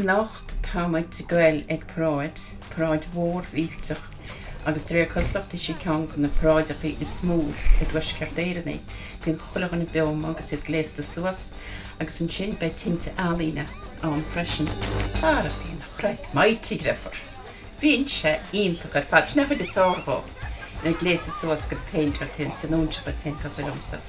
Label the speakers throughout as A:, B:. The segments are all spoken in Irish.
A: Anocht tá muid ag goil ag paráid, paráid mhór mhillteach agus de réir cosúlachta is í ceann de na paráideachaí is mó i dTuaisceart Éireann í. Bíonn chuile dhuine beo amuigh agus iad gléasta suas agus ansin beidh tinte ealaíne ann freisin. Ara bíonn craic mighty greifar. Bíonn sé iontach ar fad. Sin é an chuid is fearr dhó, ná gléasadh suas go péinteáil tú féin san óinseach duit féin cosúil liomsa.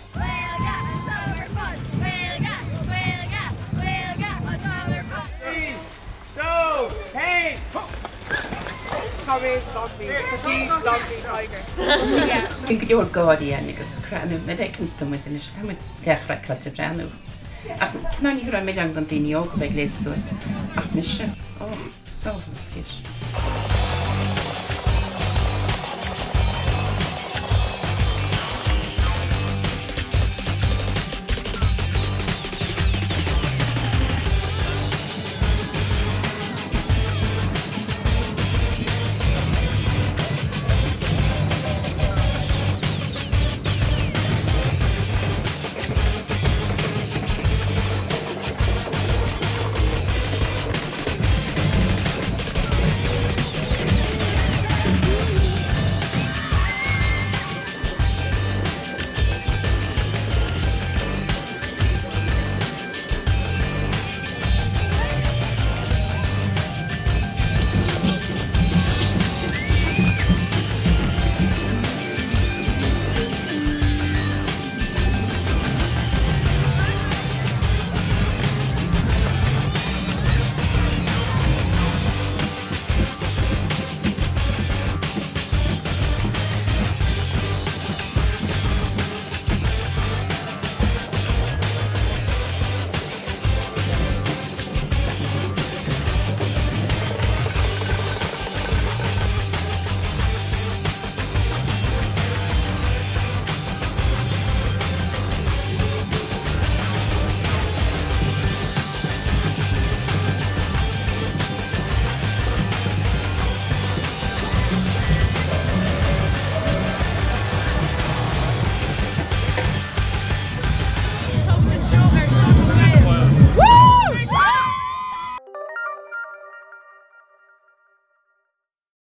A: Bíonn go leor gáirí ann agus craic nuair a fheiceanns tú muid anois, tá muid leathchraiceáilte ag breathnú. Ach cineál ní raibh milleán don daoine óga bheith gléasta suas ach mise, ó, sábháil an tír.